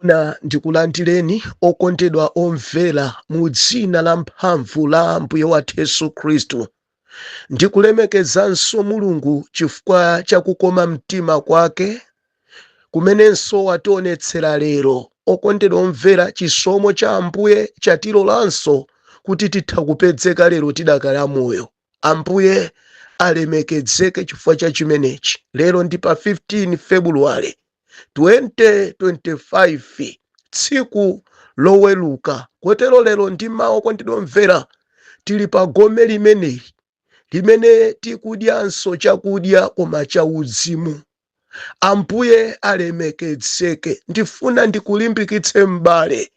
Na ndikulandireni, okondedwa omvera, mu dzina la mphamvu la Mbuye wathu Yesu Khristu. Ndikulemekezanso Mulungu chifukwa cha kukoma mtima kwake kumenenso wationetsera lero. Okondedwa omvera, chisomo cha Ambuye chatilolanso kuti titha kupezeka lero tidakali moyo. Ambuye alemekedzeke chifukwa cha chimenechi. Lero ndi pa 15 February 2025, tsiku Loweluka. Kotero lero ndi mawa, okondedwa omvera, tili pa gome limeneli limene tikudyanso chakudya koma cha uzimu. Ambuye alemekedzeke. Ndifuna ndikulimbikitse, m'bale.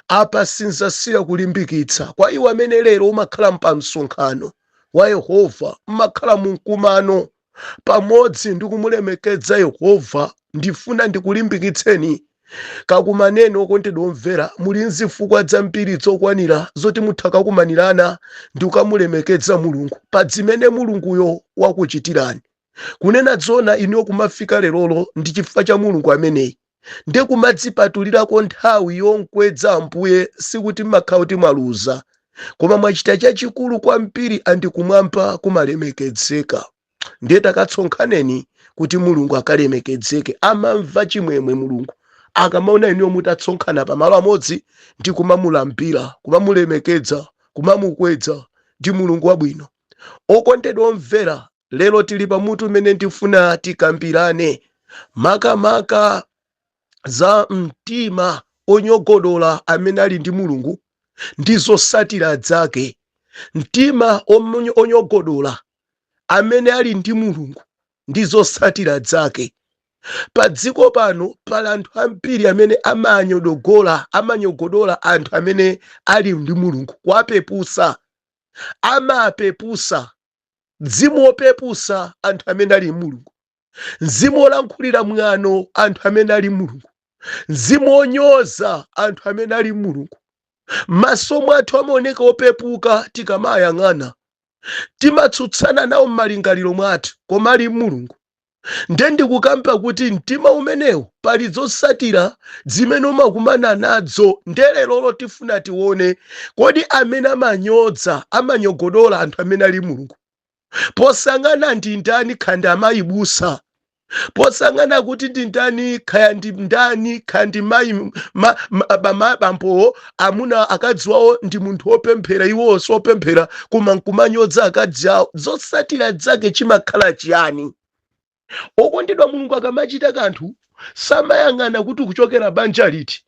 Apa sinzasiya kulimbikitsa kwa iwo amene lero umakhala pa msonkhano wa Yehova, mmakhala mu mkumano pamodzi ndi kumulemekedza Yehova. Ndifuna ndikulimbikitseni, kakumaneni, okondedwa omvera. Muli nzifukwa zambiri zokwanira zoti mutha kakumanirana ndi kukamulemekedza Mulungu pa zimene Mulunguyo wakuchitirani. Kunena zona, inuyo kumafika lerolo ndi chifukwa cha Mulungu ameneyi. Ndiye kumadzipatulirako nthawi yonkwedza Ambuye, sikuti mmakhala kuti mwaluza, koma mwachita chachikulu kwambiri, andi kumwamba kumalemekedzeka. Ndiye takasonkhaneni kuti Mulungu akalemekedzeke. Amamva chimwemwe Mulungu akamaona inuyo mutasonkhana pamalo amodzi ndi kumamulambira, kumamulemekedza, kumamukwedza. Ndi Mulungu wabwino. Okondedwa omvera, lero tili pamutu umene ndifuna tikambirane makamaka za mtima onyogodola amene ali ndi Mulungu ndi zotsatira zake. Mtima onyogodola amene ali ndi Mulungu ndi zotsatira zake. Pa dziko pano pali anthu ambiri amene amanyodogola, amanyogodola anthu amene ali ndi Mulungu, kuwapepusa. Amapepusa, mzimu wopepusa anthu amene ali Mulungu, mzimu wolankhulira mwano anthu amene ali Mulungu, mzimu wonyoza anthu amene ali Mulungu. Maso mwathu amaoneka opepuka tikamayang'ana, timatsutsana nawo m'malingaliro mwathu, koma ali Mulungu. Nde ndikukamba kuti mtima umenewu pali zotsatira zimene umakumana nazo. Nde lerolo tifuna tione, kodi amene amanyoza, amanyogodola anthu amene ali Mulungu, posang'ana ndi ndani, khanda amayibusa, posang'ana kuti ndi ndani, khaya ndi ndani, khaya ndi mayi, bambowo, amuna, akazi wawo ndi munthu wopemphera, iwowo sopemphera, koma nkumanyoza akazi awo, zotsatira zake chimakhala chiyani? Okondedwa, Mulungu akamachita kanthu samayang'ana kuti kuchokera banja liti,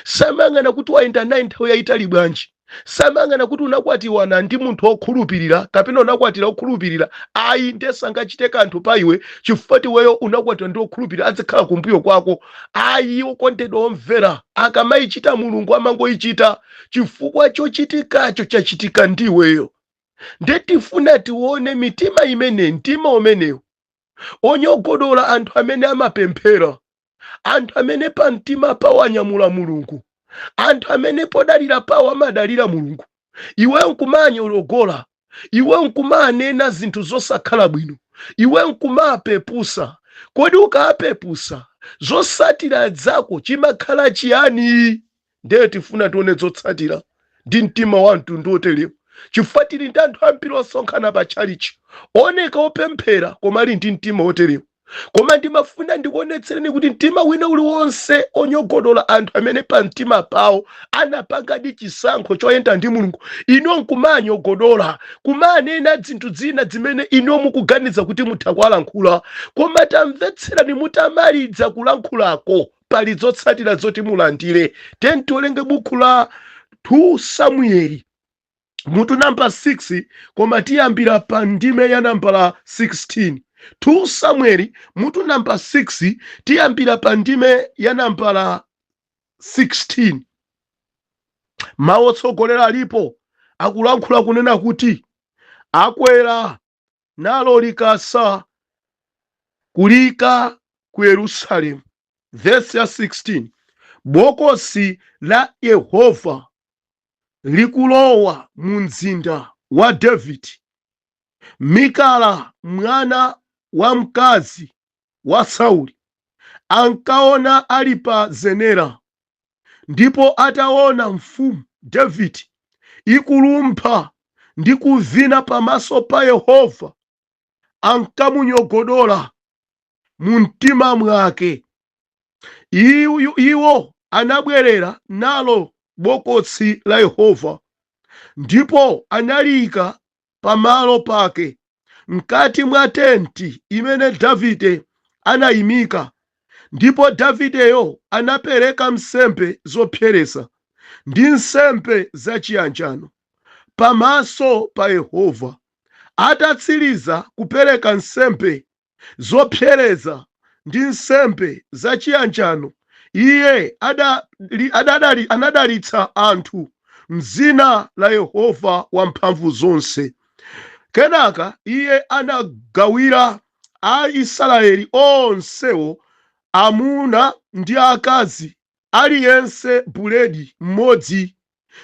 samayang'ana kuti wayenda naye nthawi yayitali bwanji, samayang'ana kuti unakwatiwana ndi munthu wokhulupirira kapena unakwatira wokhulupirira. Ayi, ndiye sangachite kanthu pa iwe chifukwa iweyo unakwatira ndi wokhulupirira, azikhala kumbuyo kwako. Ayi, okondedwa omvera, akamayichita Mulungu amangoyichita chifukwa chochitikacho chachitika ndiweyo. Ndiye tifuna tione mitima imene, mtima umenewu onyogodola anthu amene amapemphera, anthu amene pamtima pawo anyamula Mulungu, anthu amene podalira pawo amadalira Mulungu. Iwe nkumanyogodola, iwe nkumanena zinthu zosakhala bwino, iwe nkumapepusa. Kodi ukapepusa, zotsatira zako chimakhala chiyani? Ndiye tifuna tione zotsatira ndi mtima wa mtundu oterewo, chifukwa tili ndi anthu ambiri osonkhana pa tchalichi, oneka opemphera, koma ali ndi mtima oterewo. Koma ndimafuna ndikuonetsereni kuti mtima wina uliwonse onyogodola anthu amene pa mtima pawo anapangadi chisankho choyenda ndi Mulungu, ino nkumanyogodola, kumanena zinthu zina zimene ino mukuganiza kuti mutha kuwalankhula, koma tamvetserani, mutamaliza kulankhulako pali zotsatira zoti mulandire. Tiwerenge buku la 2 Samueli mutu namba 6, koma tiyambira pa ndime ya nambala 16. 2 Samueli mutu namba 6, tiyambira pa ndime ya nambala 16. Mawu otsogolera alipo akulankhula kunena kuti, akwera nalo likasa kulika ku Yerusalemu. Vesi ya 16, bokosi la Yehova likulowa mu mzinda wa Davide, Mikala mwana wa mkazi wa Sauli ankaona ali pa zenera. Ndipo ataona mfumu Davide ikulumpha ndi kuvina pamaso pa Yehova, ankamunyogodola mu mtima mwake. Iwo anabwerera nalo bokosi la Yehova, ndipo analiyika pamalo pake mkati mwa tenti imene Davide anayimika. Ndipo Davideyo anapereka nsembe zopsereza ndi nsembe zachiyanjano pamaso pa Yehova. Atatsiriza kupereka nsembe zopsereza ndi nsembe zachiyanjano, iye anadalitsa anthu m'dzina la Yehova wamphamvu zonse. Kenaka iye anagawira Aisraeli onsewo, amuna ndi akazi, aliyense buledi mmodzi,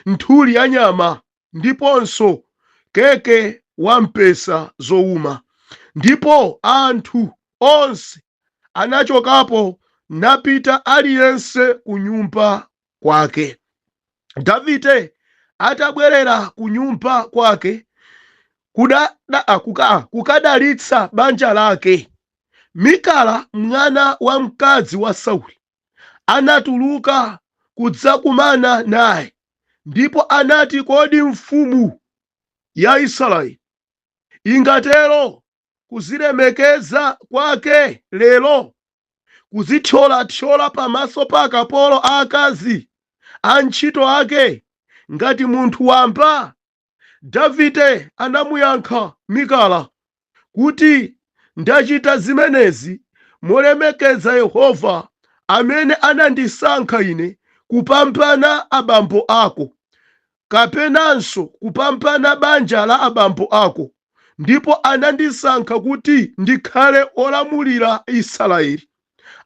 nthuli ya nyama ndiponso keke wa mpesa zowuma. Ndipo anthu onse anachokapo napita aliyense ku nyumba kwake. Davide atabwerera ku nyumba kwake kukadalitsa banja lake, Mikala mwana wa mkazi wa Sauli anatuluka kudzakumana naye, ndipo anati, "Kodi mfumu ya Israeli ingatero kuzilemekeza kwake lero, kuzithyolathyola pamaso pa akapolo aakazi antchito ake ngati munthu wamba?" Davide anamuyankha Mikala kuti, "Ndachita zimenezi molemekeza Yehova, amene anandisankha ine kupambana abambo ako kapenanso kupambana banja la abambo ako, ndipo anandisankha kuti ndikhale olamulira Israeli,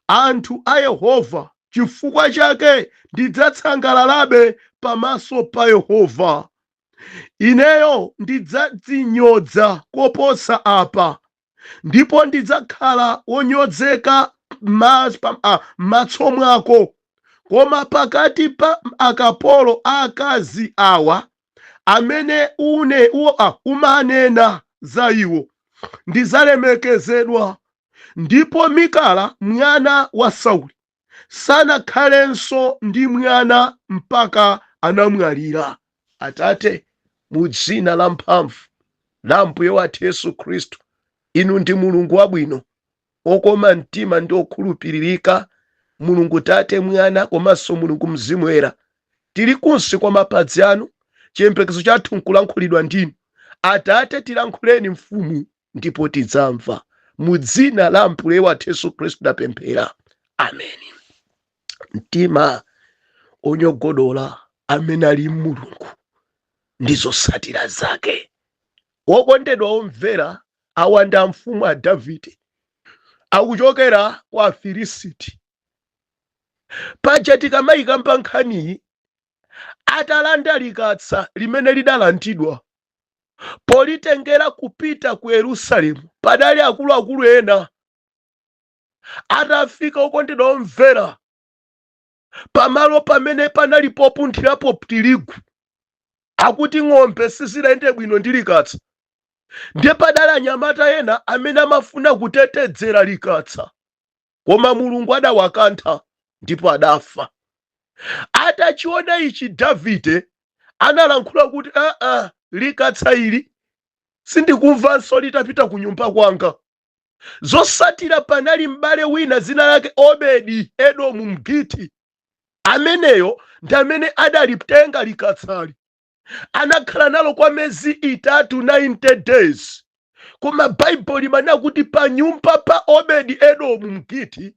anthu a Yehova. Chifukwa chake ndidzasangalalabe pamaso pa Yehova. Ineyo ndidzadzinyodza koposa apa, ndipo ndidzakhala wonyozeka m'maso mwako. Koma pakati pa akapolo aakazi awa amene umanena za iwo, ndidzalemekezedwa." Ndipo Mikala mwana wa Sauli sanakhalenso ndi mwana mpaka anamwalira. Atate, mu dzina la mphamvu la Mbuye wathu Yesu Khristu, inu ndi Mulungu wabwino, okoma mtima ndi okhulupiririka, Mulungu Tate, Mwana komanso Mulungu Mzimu Woyera. Tili kunsi kwa mapazi anu, chiyembekezo chathu nkulankhulidwa ndinu. Atate, tilankhuleni mfumu, ndipo tidzamva. Mu dzina la Mbuye wathu Yesu Khristu ndapemphera, ameni. Mtima onyogodola amene ali Mulungu ndi zotsatira zake. Wokondedwa omvera, awa ndi amfumu a Davide akuchokera kwa Afilisiti. Paja tikamayikamba nkhaniyi, atalanda likasa limene lidalandidwa, politengera kupita ku Yerusalemu, padali akuluakulu ena. Atafika, okondedwa omvera, pamalo pamene panali popunthirapo tirigu, akuti ng'ombe sizidayende bwino ndi likasa. Ndiye padali anyamata ena amene amafuna kutetezera likasa, koma Mulungu adawakantha ndipo adafa. Atachiona ichi, Davide analankhula kuti, "Aa, likasa ili sindikumvanso litapita ku nyumba kwanga." Zosatira, panali m'bale wina dzina lake Obedi Edomu Mgiti. Ameneyo ndi amene adalitenga likasali, anakhala nalo kwa miyezi 3, 90 days. Koma Baibulo limanena kuti pa nyumba pa Obedi Edomu Mgiti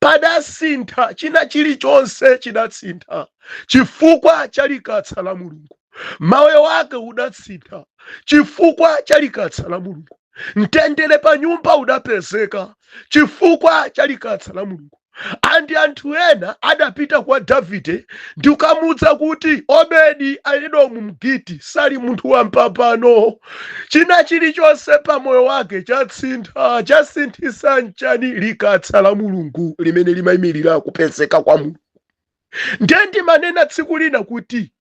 padasintha, china chilichonse chidasintha chifukwa cha likasa la Mulungu. Moyo wake udasintha chifukwa cha likasa la Mulungu. Mtendere pa nyumba udapezeka chifukwa cha likasa la Mulungu. Andi anthu ena adapita kwa Davide ndi kukamuwuza kuti Obedi Edomu Mgiti sali munthu wampapano, china chilichonse pa moyo wake chatsintha. Chasinthisa nchani? Likasa la Mulungu limene limayimirira kupezeka kwa Mulungu. Ndiye ndimanena tsiku lina kuti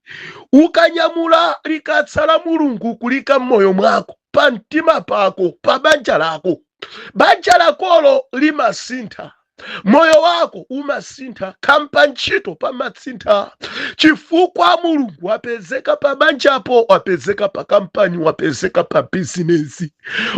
ukanyamula likasa la Mulungu kulika m'moyo mwako, pa mtima pako, pa banja lako, banja lakolo limasintha, moyo wako umasintha, khampa ntchito pamasintha, chifukwa Mulungu wapezeka pa banjapo, wapezeka pa kampani, wapezeka pa bizinesi.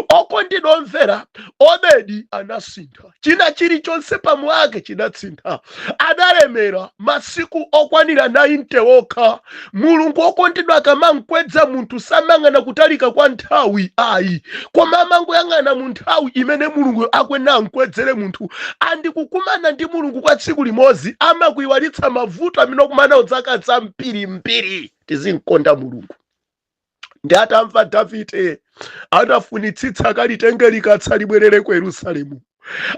Okondedwa omvera, Obedi anasintha, china chilichonse pamwake chinasintha, adalemera masiku okwanira 90 okha. Mulungu, okondedwa, akamankwedza munthu samayang'ana kutalika kwa nthawi ayi, koma amangoyang'ana mu nthawi imene Mulungu akwena ankwedzere munthu. Andikukumana ndi Mulungu kwa tsiku limodzi amakuyiwalitsa mavuto amene okumana zaka zambirimbiri. Tizinkonda Mulungu. Ndi atamva Davide anafunitsitsa kalitenge likasa libwerere ku Yerusalemu.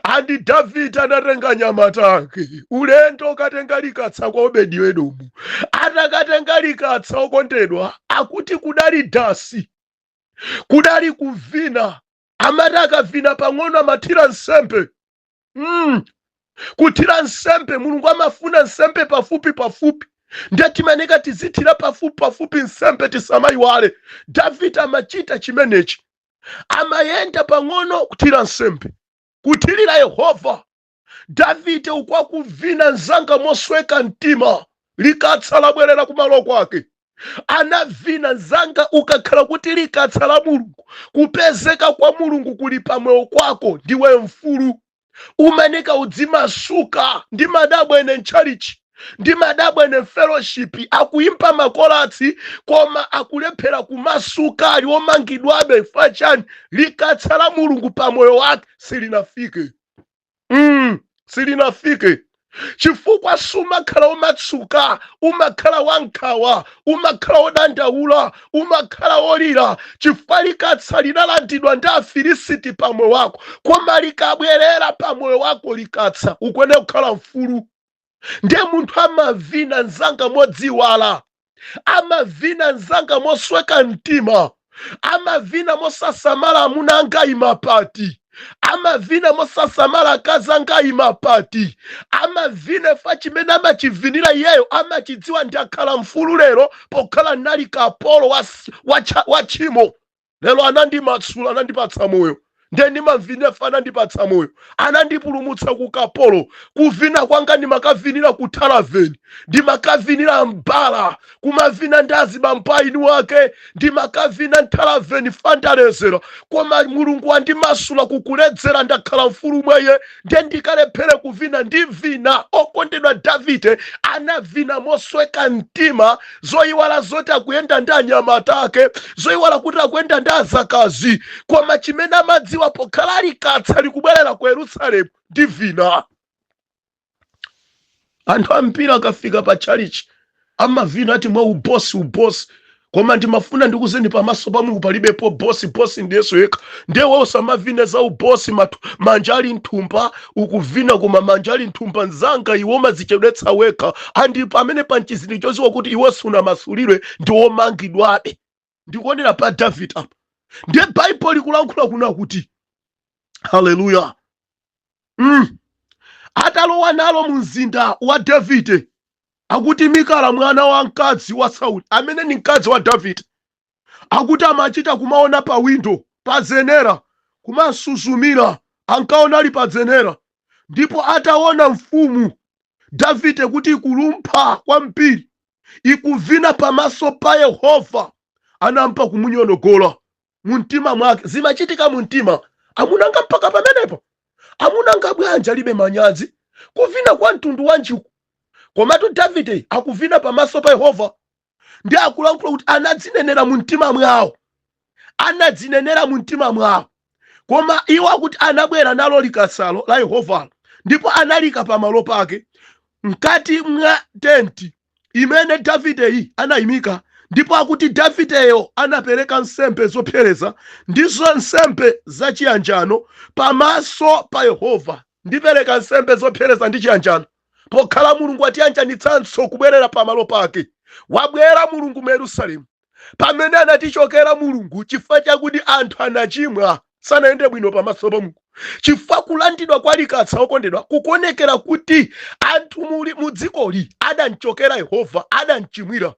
Andi Davide anatenga anyamata ake ulendo katenga likasa kwa Obedi Edomu. Atakatenga likasa, okondedwa, akuti kudali dasi, kudali kuvina. Amati akavina pang'ono amathira nsembe. Kuthira nsembe, Mulungu amafuna nsembe pafupi pafupi. Ndiye timaneka tizithira pafupi pafupi nsembe, tisamayiwale. Davide amachita chimenechi, amayenda pang'ono kuthira nsembe, kuthirira Yehova. Davide ukwakuvina mzanga mosweka mtima, likasa labwerera kumalo kwake. Anavina mzanga. Ukakhala kuti likasa la Mulungu, kupezeka kwa Mulungu kuli pamoyo kwako, ndiwe mfulu, umanika udzimasuka. Ndi madabwa ene mtchalichi, ndi madabwa ene fellowship, akuyimba makolatsi koma akulephera kumasuka, ali omangidwabe. Chifukwa chani? Likasa la Mulungu pamoyo wake silinafike. Silinafike chifukwa sumakhala umatsuka, umakhala wankhawa, umakhala wodandaula, umakhala wolira, chifukwa likasa linalandidwa ndi Afilisiti pamoyo wako. Koma likabwerera pamoyo wako likasa, ukuyenera kukhala mfulu. Ndiye munthu amavina mzanga modziwala, amavina mzanga mosweka mtima, amavina mosasamala amuna anga imapati, amavina mosasamala akazi anga imapati, amavina fa chimene amachivinira iyeyo amachidziwa. Ndakhala mfulu lero pokhala nali kapolo wa tchimo. Lero anandimatsula, anandipatsa moyo, ndiye ndimamvinira fa anandipatsa moyo, anandipulumutsa ku kapolo. Kuvina kwanga ndimakavinira ku tavern, ndimakavinira mbala, kumavina ndi azibambo wake, ndimakavina mtavern fandalezera. Koma Mulungu wandimasula kukuledzera, ndakhala mfulu mweye, ndiye ndikalephere kuvina? Ndivina. Okondedwa, Davide anavina mosweka mtima, zoyiwala zoti akuyenda ndi anyamata ake, zoyiwala kuti akuyenda ndi azakazi, koma chimene amadziwa, pokhala likasa likubwerera ku Yerusalemu, ndivina. Anthu ambiri akafika pa tchalichi amavina ati mwa ubosi, ubosi. Koma ndimafuna ndikuzeni, pamaso pa Mulungu palibepo bosi. Bosi ndi Yesu yekha. Ndiye wewe usamavine za ubosi matu, manja ali mthumba ukuvina, koma manja ali mthumba mzanga, iwe umadzichedwetsa wekha. Andi pamene panchizindikiro choziwa kuti iwe sunamasulidwe, ndi womangidwabe. Ndikuonera pa David apa. Ndiye Baibulo likulankhula kuna kuti, haleluya, Atalowa nalo mu mzinda wa Davide, akuti Mikala mwana wa mkazi wa Sauli, amene ni mkazi wa Davide, akuti amachita kumaona pa windo, pa zenera, kumasuzumira, ankaona ali pa zenera. Ndipo ataona mfumu Davide kuti ikulumpha kwambiri, ikuvina pamaso pa Yehova, anampa kumunyonogola mumtima mwake. Zimachitika mumtima. Amunanga mpaka pamenepo? Amunanga bwanji alibe manyazi? Kuvina kwa mtundu wanjiku? Komatu Davide akuvina pamaso pa Yehova. Ndi akulankhula kuti anadzinenera mumtima mwawo, anadzinenera mumtima mwawo. Koma iwo akuti anabwera nalo likasalo la Yehovalo, ndipo analika pamalo pake mkati mwa tenti imene Davideyi anayimika. Ndipo akuti Davideyo anapereka nsembe zopsereza ndizo nsembe zachiyanjano pamaso pa Yehova. Ndipereka nsembe zopsereza ndi chiyanjano pokhala Mulungu atiyanjanitsanso kubwerera pamalo pake. Wabwera Mulungu mu Yerusalemu pamene anatichokera Mulungu chifukwa chakuti anthu anachimwa, sanayende bwino pamaso pa Mulungu. Chifukwa kulandidwa kwa likasa, okondedwa, kukuonekera kuti anthu muli mu dzikoli adamchokera Yehova, adamchimwira.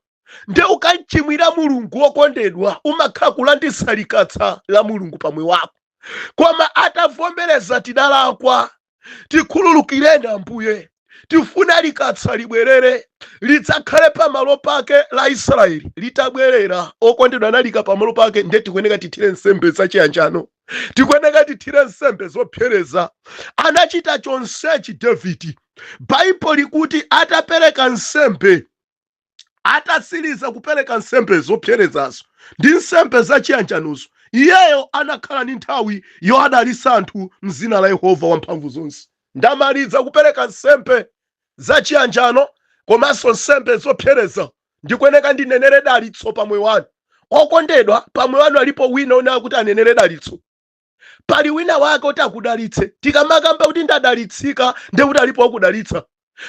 Nde ukamchimwira Mulungu, wokondedwa, umakhala kulandisa likasa la Mulungu pamoyo wako. Koma atavomereza, "Tidalakwa, tikhululukireni Ambuye, tifuna likasa libwerere, lidzakhale pamalo pake la Israeli," litabwerera, okondedwa, analika pamalo pake. Nde tikuyeneka tithire nsembe zachiyanjano, tikuyeneka tithire nsembe zopsereza. Anachita chonsechi Davidi. Baibo likuti atapereka nsembe, atasiriza kupereka nsembe zopserezazo ndi nsembe zachiyanjanozo, iyeyo anakhala ndi nthawi yoadalitsa anthu mzina la Yehova wamphamvu zonse. "Ndamaliza kupereka nsembe zachiyanjano komanso nsembe zopsereza, ndikuyeneka ndinenere dalitso pamoyo wanu." Okondedwa, pamoyo wanu alipo wina onena kuti anenere dalitso? Pali wina wake kuti akudalitse? Tikamakamba kuti ndadalitsika, ndiye kuti alipo wakudalitsa,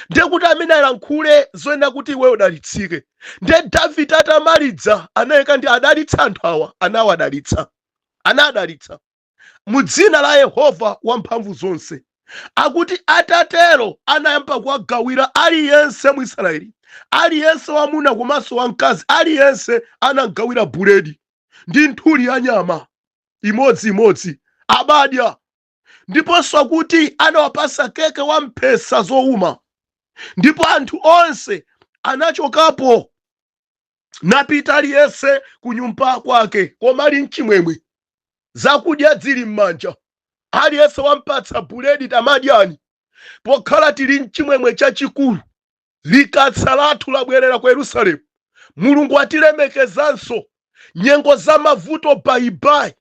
ndiye kuti amene alankhule zoyenera kuti iwe udalitsike. Ndiye Davide atamaliza, anayeka ndi adalitsa anthu awa, anawadalitsa, anadalitsa mu dzina la Yehova wamphamvu zonse. Akuti atatero anayamba kuwagawira aliyense mu Israeli, aliyense wamuna komanso wamkazi, aliyense anagawira buledi ndi nthuli ya nyama imodziimodzi, abadya. Ndiponso akuti anawapasa keke wa mphesa zowuma. Ndipo anthu onse anachokapo napita aliyense ku nyumba kwake, koma ali mchimwemwe, zakudya zili m'manja, aliyense wampatsa buledi, "Tamadyani, pokhala tili mchimwemwe chachikulu, likasa lathu labwerera ku Yerusalemu, Mulungu atilemekezanso, nyengo za mavuto bye bye."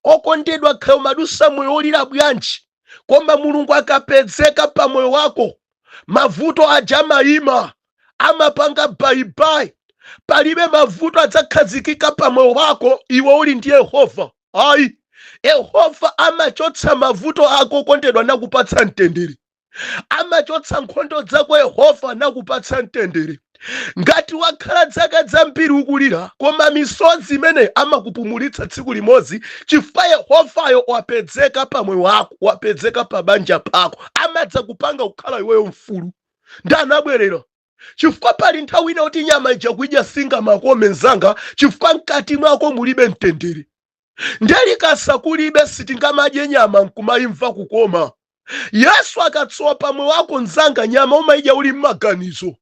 Okondedwa, khala umadusa moyo wolira bwanji, koma Mulungu akapezeka pa moyo wako, mavuto aja amayima, amapanga bye bye. Palibe mavuto adzakhazikika pa moyo wako iwe uli ndi Yehova, ayi. Yehova amachotsa mavuto ako, okondedwa, nakupatsa mtendere. Amachotsa nkhondo zako Yehova nakupatsa mtendere. Ngati wakhala zaka zambiri ukulira, koma misozi imene amakupumulitsa tsiku limodzi, chifukwa Yehovayo wapezeka pa moyo wako, wapezeka pa banja pako, amadza kupanga kukhala iweyo mfulu. Ndi anabwerera, chifukwa pali nthawi ina kuti nyama ija kuidya singamakome, mzanga, chifukwa mkati mwako mulibe mtendere. Ndelikasa kulibe, sitingamadye nyama nkumayimva kukoma. Yesu akatsowa pamoyo wako, mzanga, nyama umayidya uli mmaganizo,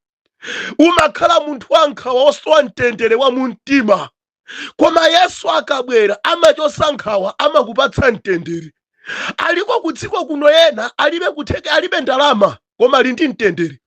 umakhala munthu wankhawa, wosowa mtendere wa mumtima. Koma Yesu akabwera, amachosa nkhawa, amakupatsa mtendere. Aliko kudziko kuno ena alibe kutheka, alibe ndalama, koma ali ndi mtendere,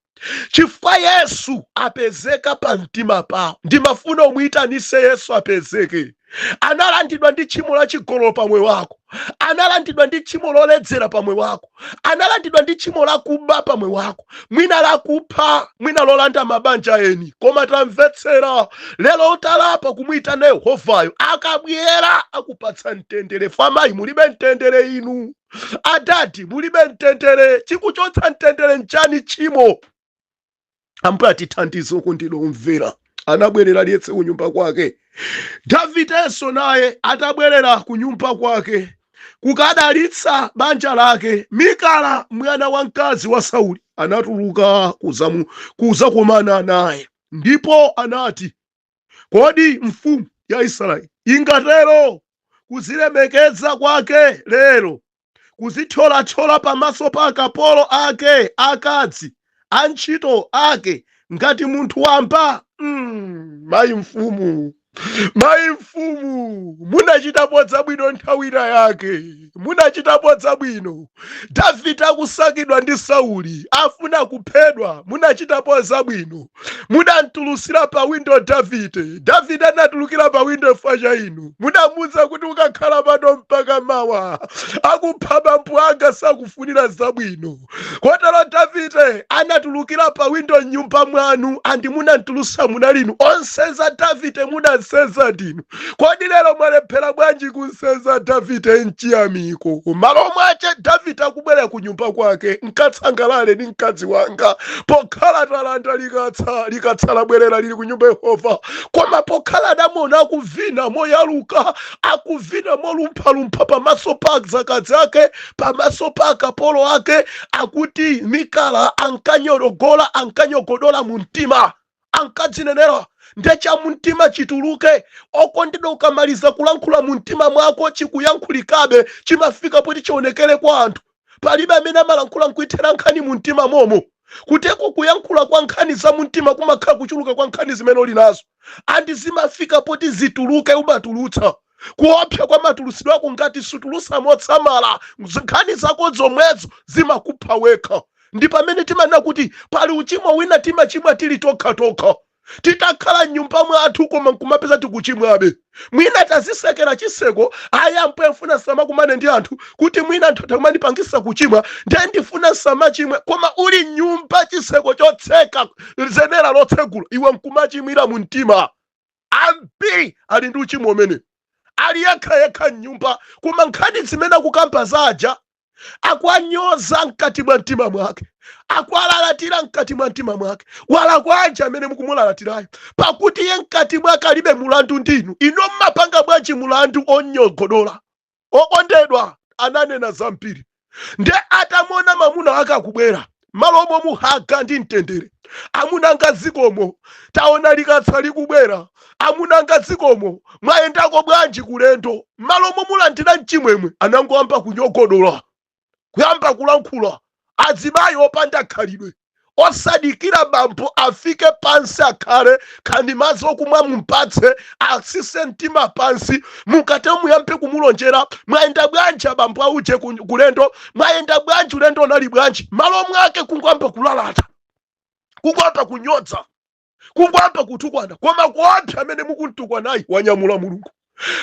chifukwa Yesu apezeka pa mtima pawo. Ndimafuna umuyitanise Yesu apezeke. Analandidwa ndi tchimo la chigololo pamoyo wako, analandidwa ndi tchimo loledzera pamoyo wako, analandidwa ndi tchimo lakuba pamoyo wako, mwina lakupha, mwina lolanda mabanja eni. Koma tamvetsera, lero utalapa kumuyitana Yehovayo, akabwera akupatsa mtendere. Famayi, mulibe mtendere inu. Adadi, mulibe mtendere. Chikuchotsa mtendere nchani? Tchimo. Ambuye atithandize. Okondedwa omvera, anabwerera aliyense kunyumba kwake. Davidenso naye atabwerera kunyumba kwake kukadalitsa banja lake, Mikala mwana wamkazi wa Sauli anatuluka kuzakumana naye, ndipo anati, "Kodi mfumu ya Israeli ingatero kuzilemekeza kwake lero, kuzithyolathyola pamaso pa akapolo ake akazi, antchito ake, ngati munthu wamba?" Mayi mfumu, mayi mfumu, munachitapo zabwino nthawi ina yake, munachitapo zabwino. Davide akusakidwa ndi Sauli, afuna kuphedwa, munachitapo zabwino, munamtulusira pa windo Davide. Davide anatulukira pa windo chifukwa cha inu. Munamuwuza kuti, "Ukakhala pano mpaka mawa, akupha bambo anga, sakufunira zabwino." Kotero Davide anatulukira pa windo mnyumba mwanu, andi munamtulusa munalinu. Onse za Davide munaziwa. Mukansenza ndinu. Kodi lero mwalephera bwanji kunsenza Davide mchiyamiko? Malo mwache Davide akubwera ku nyumba kwake, nkatsangalale ndi mkazi wanga, pokhala talanda likatsa, likatsa labwerera, lili ku nyumba Yehova. Koma pokhala adamona akuvina moyaluka, akuvina molumphalumpha pamaso pa zakazi ake, pamaso pa akapolo ake, akuti Mikala ankanyorogola, ankanyogodola mu mtima, ankadzinenera. Nde cha mumtima chituluke. Okondedwa, ukamaliza kulankhula mu mtima mwako, chikuyankhulikabe, chimafika poti chionekere kwa anthu. Palibe amene amalankhula nkuithera nkhani mu mtima momo. Kuteko kuyankhula kwa nkhani za mumtima kumakhala kuchuluka kwa nkhani zimene uli nazo, andi zimafika poti zituluke, umatulutsa. Kuopsa kwa matulutsidwe ako, ngati sutulusa motsamala, nkhani zako zomwezo zimakupha wekha. Ndi pamene timanena kuti pali uchimo wina timachimwa tili tokhatokha, titakhala mnyumba mwathu, koma nkumapeza tikuchimwabe. Mwina tazisekera chiseko, ayi, ambuye, mfuna samakumane ndi anthu, kuti mwina anthu atakumandipangisa kuchimwa, ndiye ndifuna samachimwe. Koma uli nyumba, chiseko chotseka, zenera lotsegula, iwe nkumachimwira mu mtima. Ambiri ali ndi uchimo umene ali yekhayekha mnyumba, koma nkhani zimene akukamba zaja, akwanyoza mkati mwa mtima mwake, akwalalatira mkati mwa mtima mwake. Walakwanji amene mukumulalatilayo? Pakuti iye mkati mwake alibe mulandu ndinu. Ino mmapanga bwanji mulandu onyogodola? Okondedwa, ananena zambiri. Nde atamona mamuna ake akubwera, malo omwe muhaga ndi mtendere, "Amuna anga, zikomo, taona likatsa likubwera. Amuna anga, zikomo, mwayendako bwanji kulendo?" Malo omwe mulandira mchimwemwe, anangoyamba kunyogodola, kuyamba kulankhula. Azimayi opanda khalidwe, osadikira bambo afike pansi, akhale khandi madzi okumwa mumpatse, asise mtima pansi, mukate muyambe kumulonjera, "Mwayenda bwanji abambo auje kulendo? Mwayenda bwanji? Ulendo unali bwanji?" Malo mwake kungoyamba kulalata, kungoyamba kunyodza, kungoyamba kutukwana. Koma kuopsa, amene mukuntukwanayi wanyamula Mulungu.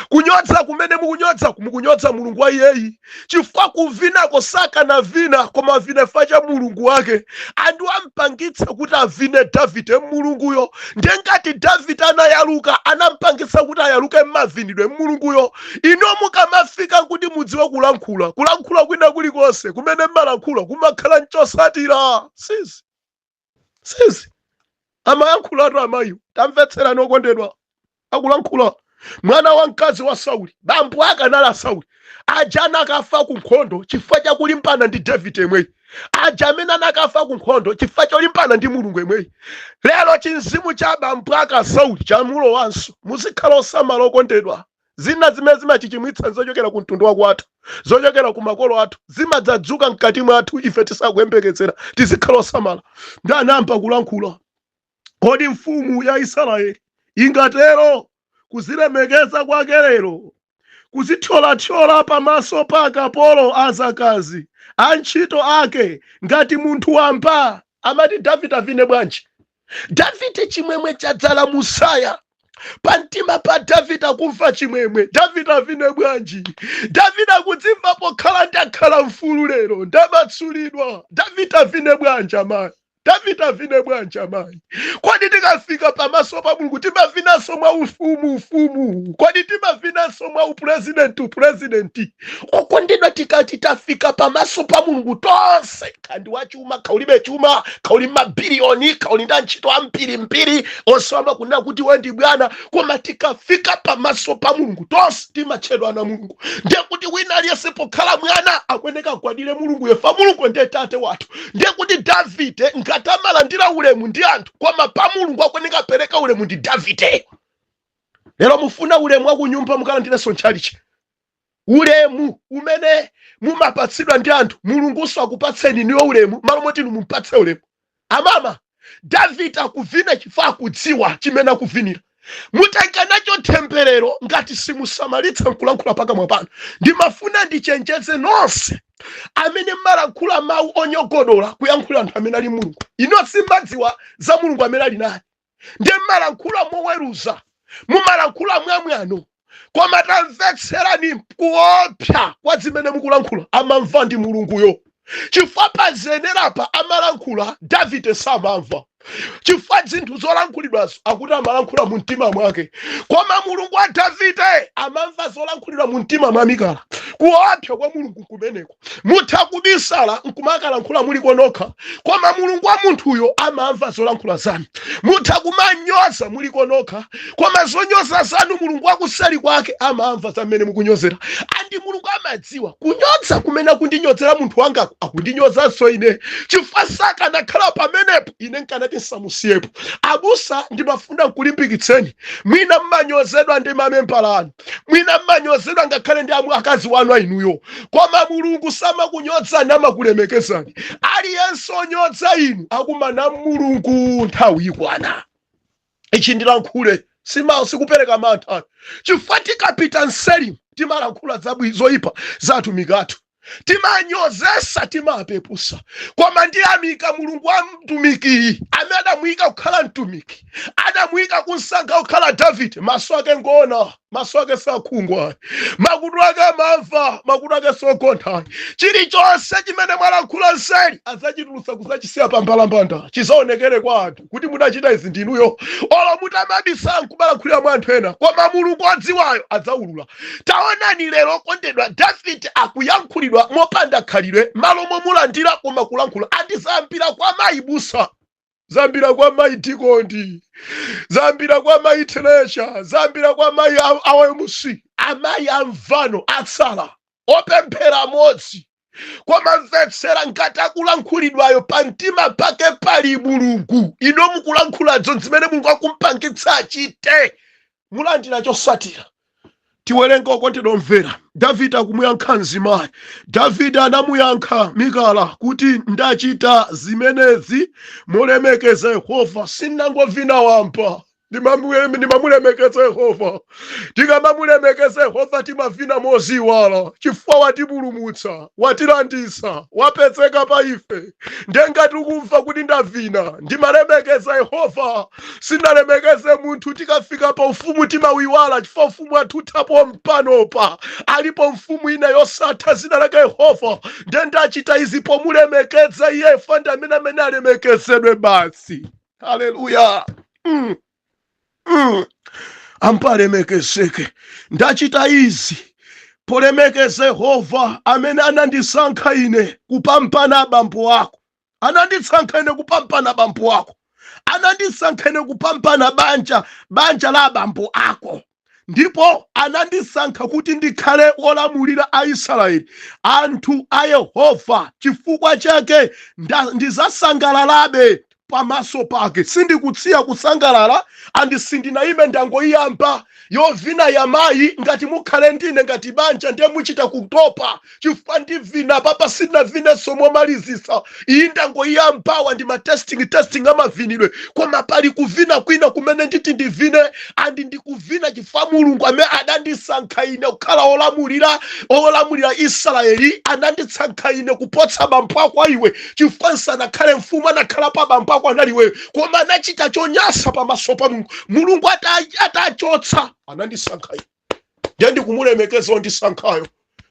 Kunyodza kumene mukunyodza, mukunyodza Mulungu wa iyeyi, chifukwa kuvinako sakanavina, koma avina chifukwa cha Mulungu wake. Anthu ampangitsa kuti avine Davide Mulunguyo. Ndiye ngati Davide anayaluka, anampangitsa kuti ayaluke mmavinidwe Mulunguyo. Ino mukamafika kuti mudziwe kulankhula, kulankhula kwina kulikonse kumene mmalankhula kumakhala nchosatira. Sizi sizi amayankhulatu amayiwo. Tamvetserani okondedwa, akulankhula mwana wa mkazi wa Sauli. Bambo ake anali a Sauli aja anakafa ku nkhondo chifukwa chakulimbana ndi Davide yemweyi, aja amene anakafa ku nkhondo chifukwa cholimbana ndi Mulungu yemweyi. Lero chinzimu cha bambo ake a Sauli chamulowanso. Muzikhala osamala okondedwa. Zina zimene zimachichimwitsa zochokera ku mtundu wakwathu, zochokera ku makolo athu, zimadzadzuka mkati mwathu ife tisakuyembekezera. Tizikhala osamala. Ndi anayamba kulankhula, "Kodi mfumu ya Israeli ingatero kuzilemekeza kwake lero, kuzithyolathyola pamaso pa akapolo azakazi, antchito ake, ngati munthu wamba?" Amati Davide avine bwanji? Davide chimwemwe chadzala musaya, pamtima pa Davide akumva chimwemwe. Davide avine bwanji? Davide akudzimva pokhala ndakhala mfulu lero, ndamatsulidwa. Davide avine bwanji amayi? Davide avine bwanji amayi? Kodi tikafika pamaso pa Mulungu timavinanso mwa ufumu ufumu? Kodi timavinanso mwa upurezidenti upurezidenti? Okondedwa, tikati tafika pamaso pa Mulungu tonse, kandi wachuma, kaulibe chuma, kauli mabiliyoni, kauli ndi antchito ambirimbiri, onse amakunena kuti we ndi bwana, koma tikafika pamaso pa Mulungu tonse timatchedwa ana Mulungu. Ndiye kuti wina aliyense pokhala mwana akuyeneka agwadire Mulungu yefa. Mulungu ndiye tate wathu. Ndiye kuti Davide ngati amalandira ulemu ndi anthu, koma pa Mulungu akuyeneka apereka ulemu ndi Davide. Lero mufuna ulemu wa kunyumba, mukalandirenso ntchalichi. Ulemu umene mumapatsidwa ndi anthu, Mulungunso akupatseni niwo ulemu, malo moti inu mumpatse ulemu. Amama, Davide akuvina chifukwa akudziwa chimene akuvinira. Mutenga nacho temberero ngati simusamalitsa nkulankhula pakamwa panu. Ndimafuna ndichenjeze nonse amene mmalankhula mawu onyogodola, kuyankhula anthu amene ali Mulungu. Ino simmadziwa za Mulungu amene ali naye, ndiye mmalankhula moweruza, mumalankhula mwamwano. Koma tamvetserani kuopsa kwa zimene mukulankhula. Amamva ndi Mulunguyo, chifukwa pazenerapa amalankhula Davide samamva. Chifukwa zinthu zolankhulidwazo akuti amalankhula mu mtima mwake, koma Mulungu wa Davide amamva zolankhulidwa mu mtima mwa Mikala. Kuopsa kwa Mulungu kumeneko. Mutha kubisala nkumakalankhula muliko nokha, koma Mulungu wa munthuyo amamva zolankhula zanu. Mutha kumanyoza muliko nokha, koma zonyoza zanu Mulungu wakuseli kwake amamva zamene mukunyozera. And Mulungu amadziwa kunyoza kumene akundinyodzera munthu wangako akundi-nyozanso ine, chifukwa sakanakhala pamenepo ine nkanati nsamusiyepo. Abusa, ndimafuna nkulimbikitseni. Mwina mmanyozedwa ndi mamembala anu, mwina mmanyozedwa ngakhale ndi amwe akazi wanu ainuyo, koma Mulungu samakunyodzani, amakulemekezani. Aliyense onyodza inu akumana Mulungu nthawi ikwana. Ichi ndilankhule sikupereka mantha, chifukwa tikapita mselimu timalankhula zoyipa za atumiki athu, timanyozesa, timapepusa. Koma ndiyamika Mulungu wa mtumikiyi amene adamuyika kukhala mtumiki, adamuyika kunsankha kukhala Davide. Maso ake ngona, maso ake sakhungwa, makutu ake amamva, makutu ake sogontha. Chilichonse chimene mwalankhula nseli adzachitulutsa kudzachisiya pa mbalambanda, chizaonekere kwa anthu kuti mudachita izi ndinuyo. Olo mutamabisa nkumalankhulira mwa anthu ena, koma Mulungu odziwayo adzaulula. Taonani lero, kondedwa, Davide akuyankhulidwa mopanda khalidwe, malo momulandira koma kulankhula. Andizambira kwa mayi busa, zambira kwa mayi dikondi, zambira kwa mayi Teresha, zambira kwa mayi awemusi, amayi amvano atsala opemphera amodzi. Koma mvetsera, ngati akulankhulidwayo pa mtima pake pali Mulungu, ino mukulankhuladzo zimene Mulungu akumpangitsa achite, mulandira chosatira. Tiwerenge, okondedwa omvera. Davide akumuyankha mzimayi. Davide anamuyankha Mikala kuti, "Ndachita zimenezi molemekeza Yehova, sindinangovina wamba, ndimamulemekeza Yehova." Tikamamulemekeza Yehova timavina moziwala, chifukwa watipulumutsa, watilandisa, wapezeka pa ife. Ndengati ukumva kuti ndavina, ndimalemekeza Yehova, sinalemekeze munthu. Tikafika pa ufumu timawiwala, chifukwa ufumu wathu uthapo mpanopa, alipo mfumu ina yosatha, zina lake Yehova. Nde ndachita izi pomulemekeza iye, fanda amene alemekezedwe basi. Haleluya! Ampalemekezeke. Ndachita izi polemekeza Yehova amene anandisankha ine kupambana abambo ako, anandisankha ine kupambana abambo ako, anandisankha ine kupambana banja la abambo ako, ndipo anandisankha kuti ndikhale wolamulira Aisraeli, anthu a Yehova. Chifukwa chake ndizasangalalabe pamaso pake, sindikutsiya kusangalala. And sindinayime, ndangoyamba yovina ya mayi. Ngati mukhale ndine ngati banja, ndiye muchita kutopa, chifukwa ndivina papa sindinavinenso momalizisa. Iyi ndangoyambawa ndi ma testing, testing amavinidwe, koma pali kuvina kwina kumene nditi ndivine. And ndikuvina chifukwa Mulungu amene adandisankha ine kukhala olamulira Israeli anandisankha ine kupotsa bambo ako iwe, chifukwa nsanakhale mfumu anakhala pa bambo ako analiweyo, koma anachita chonyasa pamaso pa Mulungu. Mulungu atachotsa anandisankha ine, ndiye ndikumulemekeza ondisankhayo.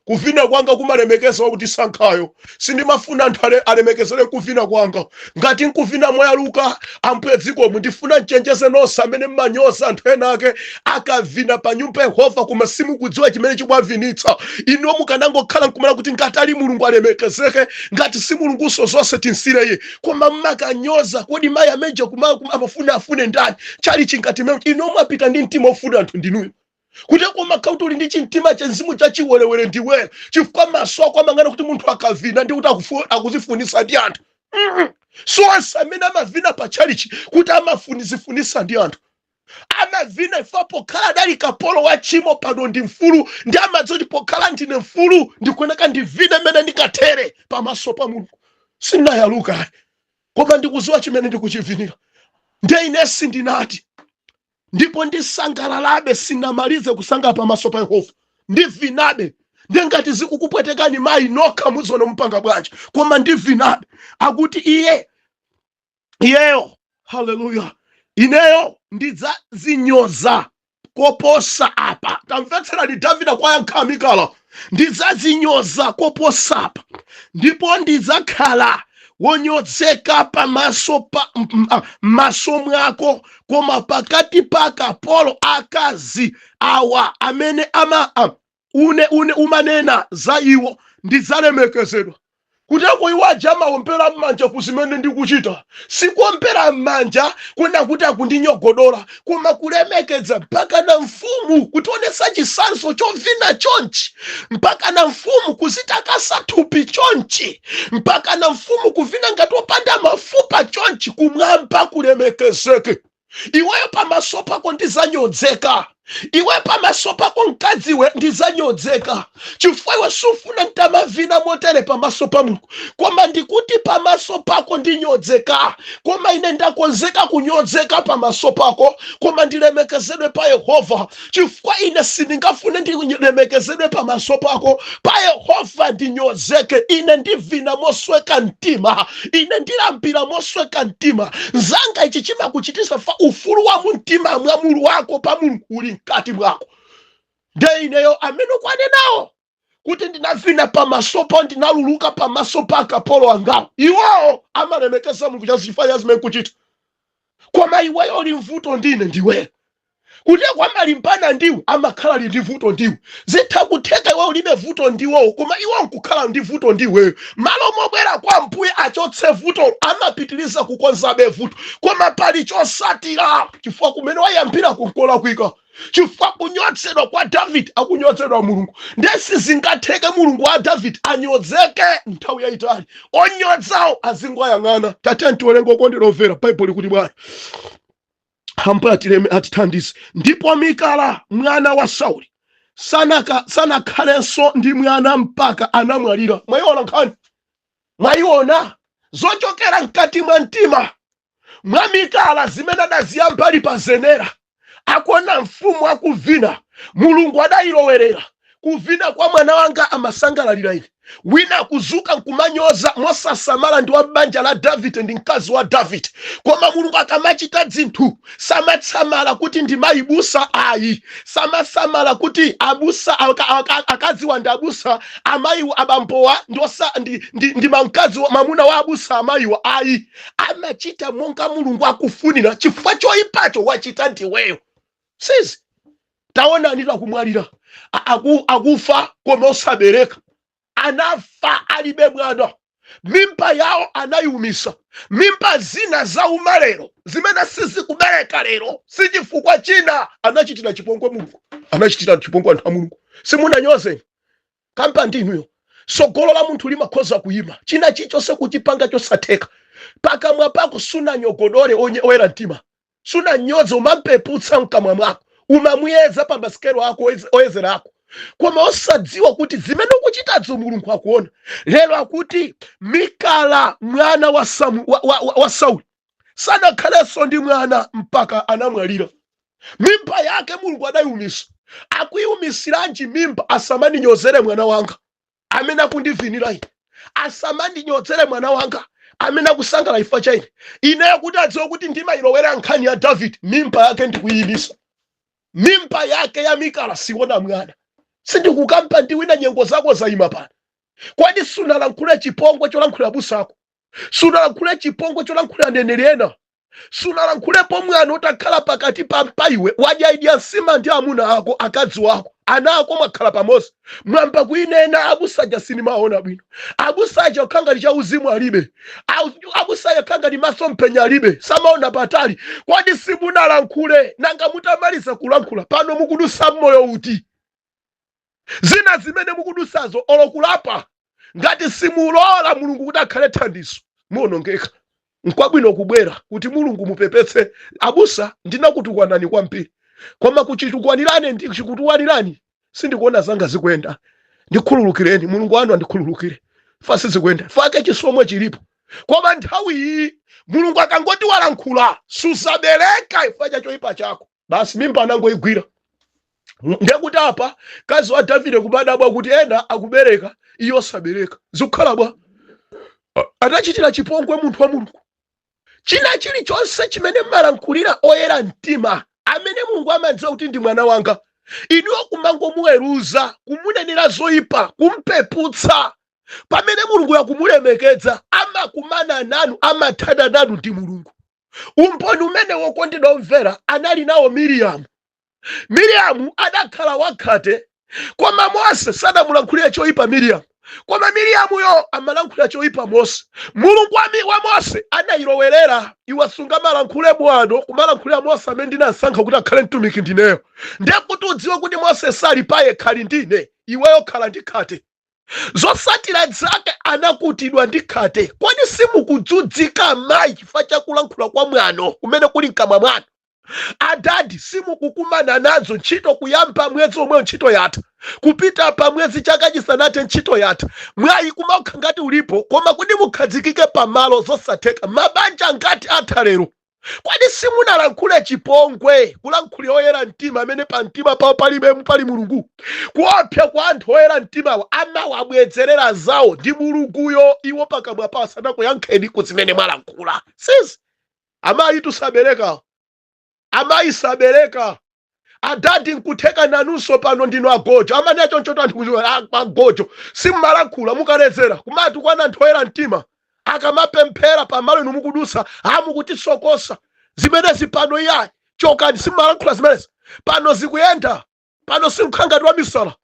Kuvina kwanga kumalemekeza wakundisankhayo. Sindimafuna anthu alemekezere kuvina kwanga. Ngati nkuvina moyaluka, Ambuye dzikomu. Ndifuna mchenjeze nonse amene mmanyoza anthu ena ake akavina pa nyumba ya Yehova, koma simukudziwa chimene chikuwavinitsa. Ino mukanangokhala nkumana kuti ngati ali Mulungu alemekezeke, ngati si Mulungunso zonse tinsire iye, koma mmakanyoza. Kodi mayi amenje amafuna afune ndani chali chingati mene ino mwapita ndi mtima ofuna anthu ndinuyo kuti koma kuti uli ndi chimtima cha mzimu chachiwerewere ndiweyo, chifukwa maso ako amang'ana kuti munthu akavina ndi kuti akuzifunisa ndi anthu. So onse amene amavina pa chalichi kuti amafunizifunisa ndi anthu, amavina ifa pokhala adali kapolo wa tchimo, pano ndi mfulu, ndi amadziwa kuti pokhala ndine mfulu ndikuoneka ndivine mmene ndingathere pamaso pa Mulungu. Sindinayaluka, koma ndikuziwa chimene ndikuchivinira. Ndiye ine sindinati, ndipo ndisangalalabe, sinamalize kusangalala pamaso pa Yehova, ndivinabe. Ndiye ngati zikukupwetekani mayi, nokha muziona mupanga bwanji, koma ndivinabe. Akuti iye iyeyo, haleluya, ineyo ndidzazinyoza koposa apa. Tamvetserani, Davide kwayankha Mikala, "Ndidzazinyoza koposa apa, ndipo ndidzakhala Wonyodzeka pamaso pa m'maso mwako, koma pakati pa akapolo akazi awa amene ama une umanena za iwo, ndidzalemekezedwa. Kuteko iwo aja amaombera m'manja ku zimene ndikuchita. Sikuombera m'manja kuna kuti akundinyogodola, koma kulemekeza. Mpaka na mfumu kutionetsa chitsanzo chovina chonchi, mpaka na mfumu kuzitakasa thupi chonchi, mpaka na mfumu kuvina ngati opanda mafupa chonchi. Kumwamba kulemekezeke. Iweyo pamaso pako ndizanyodzeka. Iwe pamaso pako, mkaziwe, ndizanyodzeka, chifukwa iwe sufuna ntamavina motere pamaso pa Mulungu. Koma ndikuti pamaso pako ndinyodzeka, koma ine ndakonzeka kunyodzeka pamaso pako, koma ndilemekezedwe pa Yehova, chifukwa ine sindingafune ndilemekezedwe pamaso pako. Pa Yehova ndinyozeke. Ine ndivina mosweka mtima, ine ndilambira mosweka mtima. Nzanga, ichi chimakuchitisa fa ufulu wa mumtima mwa mulu wako pa Mulungu uli mkati mwako. Nde ineyo amene ukwanenawo kuti ndinavina pamaso pa, ndinaluluka pamaso pa akapolo angawo, iwowo amalemekeza Mulungu chifukwa cha zimene kuchita, koma iweyo uli mvuto ndine. Ndiweyo kuti amalimbana ndiwe, amakhala ali ndi vuto ndiwe. Zitha kutheka iwe ulibe vuto ndiwowo, koma iwo nkukhala ndi vuto ndiweyo. Malo mobwera kwa Mbuye achotse vuto, amapitiriza kukonzabe vuto, koma pali chosatira, chifukwa kumene wayambira kunkolakwika, chifukwa kunyozedwa kwa David akunyozedwa Mulungu. Ndesi zingatheke Mulungu wa David anyodzeke nthawi yayitali, onyodzawo azingoyang'ana. Tate, ntiwerenga okondedwa omvera, Baibulo kuti bwana Ambuye atileme, atithandize. Ndipo Mikala mwana wa Sauli sanakhalenso ndi mwana mpaka anamwalira. Mwayiona nkhani? Mwayiona zochokera mkati mwa mtima mwa Mikala zimene adaziyamba ali pa zenera, akuona mfumu akuvina? Mulungu adayilowerera. Kuvina kwa mwana wanga amasangalalira ine, wina kuzuka nkumanyoza mosasamala ndi wa banja la Davide, ndi mkazi wa Davide. Koma Mulungu akamachita zinthu samatsamala kuti ndi mayibusa ayi, samasamala kuti abusa akaziwa ndi abusa, amayiwa abambowa ndi mamkazi mamuna wa abusa amayiwa ayi. Amachita monga Mulungu akufunira, chifukwa choyipacho wachita ndiweyo. Sizi taonani, takumwalira, akufa koma osabereka. Anafa alibe mwana, mimba yawo anayiumisa. Mimba zina zauma lero zimene sizikubereka lero si chifukwa china, anachitira chipongwe Mulungu, anachitira chipongwe anthu a Mulungu. Simunanyozeni kampa ndinuyo. Sogolo la munthu limakhoza kuyima, china chilichonse kuchipanga chosatheka. Pakamwa pako sunanyogodole oyera mtima, sunanyoze, umampeputsa mkamwa mwako, umamuyeza pa masikelo ako oyezera ako, koma osadziwa kuti zimene ukuchitazo Mulungu akuona. Lero akuti Mikala mwana wa Sauli sanakhalenso ndi mwana mpaka anamwalira. Mimba yake Mulungu adayiumisa. Akuyiumisiranji mimba? Asamaninyozere mwana wanga amene akundivinira ine, asamandinyozere mwana wanga amene akusangala ifa cha ine. Ineyo kuti adziwe kuti ndimayilowera nkhani ya David, mimba yake ndikuyimisa. Mimba yake ya Mikala siona mwana. Sindikukampa ndi wina. Nyengo zako zayima pano. Kodi sunalankhule chipongwe cholankhulira abusako? Sunalankhule chipongwe cholankhulira aneneri ena? Sunalankhulepo mwana utakhala pakati pa mpaiwe, wadyaidya nsima ndi amuna ako, akazi wako, ana ako, mwakhala pamodzi, mwamba kuinena, "Abusaja sinimaona bwino, abusaja kukhala ngati cha uzimu alibe, abusaja kukhala ngati masomphenya alibe, samaona patali"? Kodi simunalankhule? Nanga mutamaliza kulankhula pano mukudusa mmoyo uti? Zina zimene mukudusazo, olokulapa, ngati simulola Mulungu kuti akhale thandizo, muonongeka. Nkwabwino kubwera kuti, "Mulungu, mupepetse abusa, ndinakutukwanani kwambiri, koma kuchitukwanirani ndi chikutukwanirani sindikuona zanga zikuyenda. Ndikhululukireni, Mulungu wanu andikhululukire, fa sizikuyenda." Fake chisomo chilipo, koma nthawi iyi Mulungu akangoti walankhula, "Suzabereka ifa cha choyipa chako," basi, mimba anangoigwira. Ndekuti apa kazi wa Davide kumadabwa kuti ena akubereka, iye osabereka, zikukhala bwa? Anachitira chipongwe munthu wa Mulungu. China chilichonse chimene mmalankhulira oyera mtima amene Mulungu amadziwa kuti ndi mwana wanga, inuyo kumangomuweruza, kumunenera zoyipa, kumpeputsa. Pamene Mulungu akumulemekedza, amakumana nanu, amathana nanu ndi Mulungu. Umboni umene, wokondedwa omvera, anali nawo Miriamu. Miriamu adakhala wakhate, koma Mose sadamulankhulire choyipa Miriamu, koma Miriamuyo amalankhulira choyipa Mose. Mulungu wa Mose anayilowerera: "Iwe sungamalankhule bwano kumalankhulira Mose amene ndinasankha kuti akhale mtumiki ndineyo. Ndiye kuti udziwe kuti Mose sali payekha, ali ndine. Iweyo khala ndi khate." Zosatira zake anakutidwa ndi khate. Kodi simukudzudzika, amayi, chifukwa chakulankhula kwa mwano kumene kuli mkamwa mwanu? Adadi, simukukumana nazo ntchito kuyamba mwezi omweyo ntchito yatha, kupita pa mwezi, chaka chisanathe ntchito yatha, mwayi kumakha ngati ulipo, koma kuti mukhazikike pamalo zosatheka. Mabanja ngati atha lero, kodi simunalankhule chipongwe, kulankhulira oyera mtima amene pa mtima pawo palibe pali Mulungu? Kuopsa kwa anthu oyera mtimawa, amawabwezerera zawo ndi Mulunguyo. Iwo pakamwa pawo sanakuyankheni ku zimene mwalankhula. Sisi amayi tusabereka, amayi sabereka. Adadi, nkutheka nanunso pano ndinu agojo, amene chonchoto anthu agojo, simmalankhula mukaledzera kumati kwana anthu oyera mtima akamapemphera pamalo inu mukudusa, amukutisokosa zimenezi pano. Iyayi, chokani. Simmalankhula zimenezi, pano zikuyenda, pano simkhala ngati wamisala,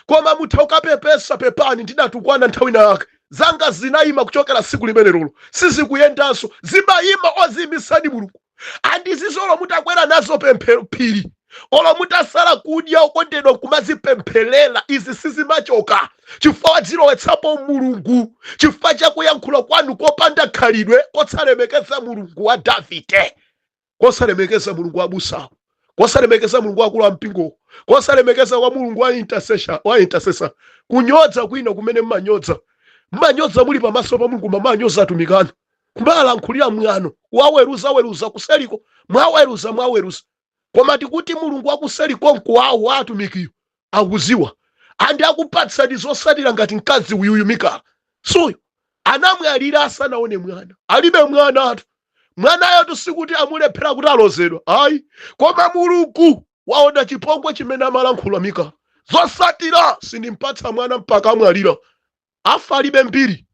koma mutha kukapepesa: "Pepani, ndidatukwana nthawi ina yake, zanga zinayima kuchokera tsiku limene lolo sizikuyendanso." Zimayima oziyimisani Mulungu. Andizizolo mutakwera nazo pemphero phiri, olo mutasala kudya, okondedwa, kumazipempherera, izi sizimachoka chifukwa wadzilowetsapo Mulungu, chifukwa chakuyankhula kwanu kopanda khalidwe, kosalemekeza Mulungu wa Davide, kosalemekeza Mulungu wa abusawo, kosalemekeza Mulungu wakulu wa mpingo, kosalemekeza kwa Mulungu wa intercessor, wa intercessor. Kunyodza kwina kumene mmanyodza, mmanyodza muli pamaso pa Mulungu, mamanyoza atumikano, kumalankhulira mwano, waweruza weruza kuseliko, mwaweruza mwaweruza, koma tikuti Mulungu wakuseliko nkuwawo wa atumikiyo akuziwa andi akupatsani zosatira. Ngati mkazi uyuyu Mikala suyu anamwalira asanaone mwana, alibe mwana atu. Mwanayo tusikuti amulephera kuti alozedwa, ayi, koma Mulungu waona chipongwe chimene amalankhula Mikala. Zosatira, sindimpatsa mwana mpaka amwalira, afa alibe mbiri.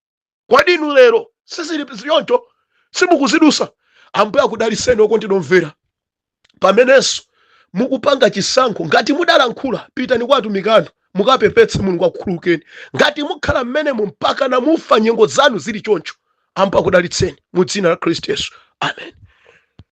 Kodi inu lero sizili ziyoncho? Simukuzidusa? Ambuye akudaliseni, okondedwa omvera. Pamenenso mukupanga chisankho, ngati mudalankhula, pitani kwa atumiki mukapepetse, Mulungu akukhululukeni. Ngati mukhala mmenemo mpaka namufa, nyengo zanu zili choncho, Ambuye akudalitseni mu dzina la Khristu Yesu, amen.